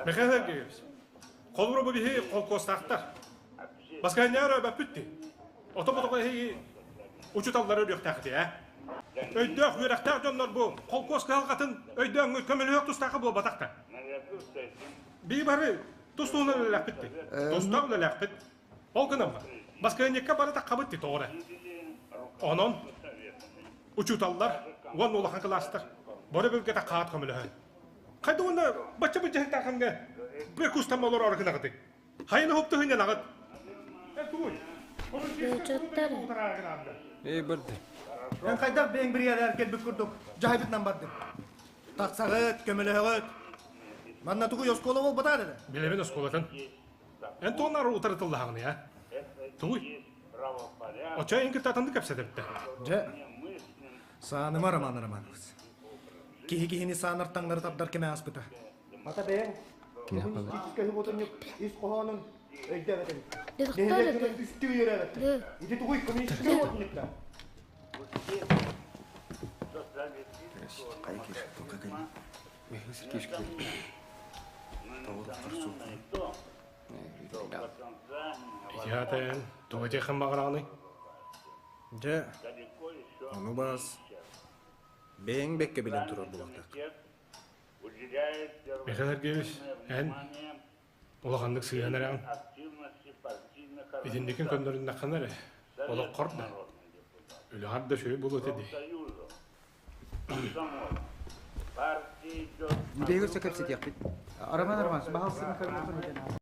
Михаил Сергеевич, холобура бу биһи холкуостаахтар. Баскыһанньаар өлбөппүт дии. Ото ботоҕо эһиги учууталлары өлүөхтээххит ээ. Өйдөөх, үөрэхтээх дьоннор бу холкуос кыһалҕатын өйдөөҥҥүт көмөлөһүөх тустаахха буолбатах да. Биһи бары тус-туһунан үлэлээхпит дии. Тустаах үлэлээхпит. Ол гынан бар, баскыһанньыкка бары таххабыт дии тоҕо эрэ. Онон учууталлар уонна улахан кылаастар бары билгэтэ хаат көмөлөһөн. Хайда уонна бачча быдьаһыктаах кэмҥэ бекустан олорор гынаҕытый? Хайын уһукту хынньанаҕыт? Учуттар. Эй, барды. Эн хайдах бэйэҥ биригээдээр кэлбит курдук дьаһайбытынан бардыҥ? Тахсаҕыт, көмөлөһөҕүт. Манна тугуй оскуола буолбатаа эрэ? Билэбин оскуолатын. Эн туоннар утарытыллаһаҕыный, а? Тугуй? Оччо эн кытта атыннык кэпсэтэбиттэ. Дьэ, сааныма Роман Романович. Киһи киһини саанар таҥнары тардар кэмэ ааспыта. Хата бэйэҥ коммунистическай субуотунньук ис хоһоонун өйдөөбөт эбит. Нэһилиэк дьоно үстүү үөрээбэттэр. Ити тугуй коммунистическай субуотунньукта? Хайа киһи тока кэлин. Михаил Сергеевич кэлин. Ити эн тугу этиэххин баҕараҕыный? Дьэ, ону баас бэйэҥ бэккэ билэн турар буолуохтаах. Михаил Сергеевич, эн улаханнык сыыһан эрэҕин. Итинникин көннөрүннэххинэ эрэ, олоххор да, үлэҕэр да үчүгэй буолуо этэ дии. Бүтэһигэр сөп кэпсэтиэхпит. Роман Романович, баһаалыста Михаил Михайлович.